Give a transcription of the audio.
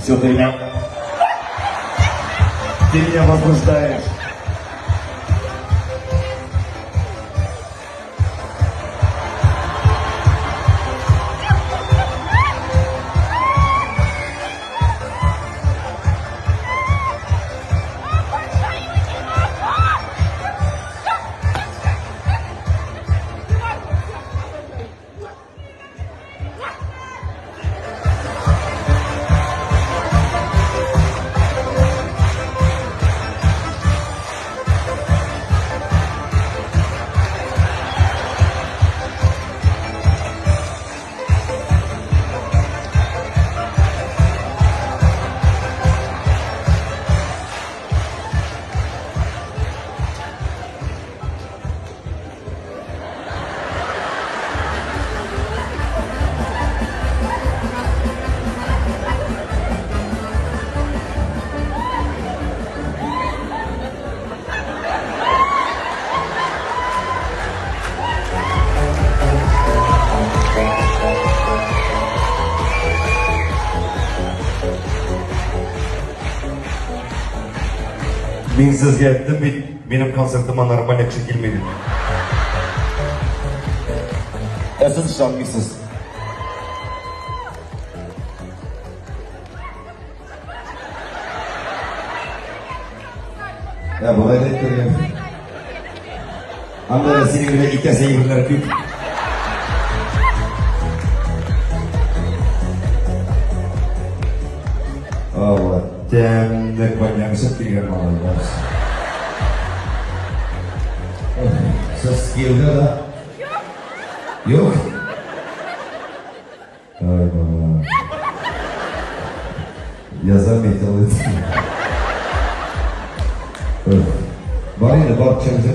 Все, ты меня возбуждаешь. Мин сезгә әйттем бит, минем концертыма нормаль кеше килми дип. Ә сез ышанмыйсыз. Ә болай да әйтергә. Анда да синең белән итәсе әйберләр күп. Алла, тәмле коньяк эчеп килгән малайлар. Сез кияүдә да? Юк. Ай, бала. Я заметил это. Бар инде, бар, чәмзә.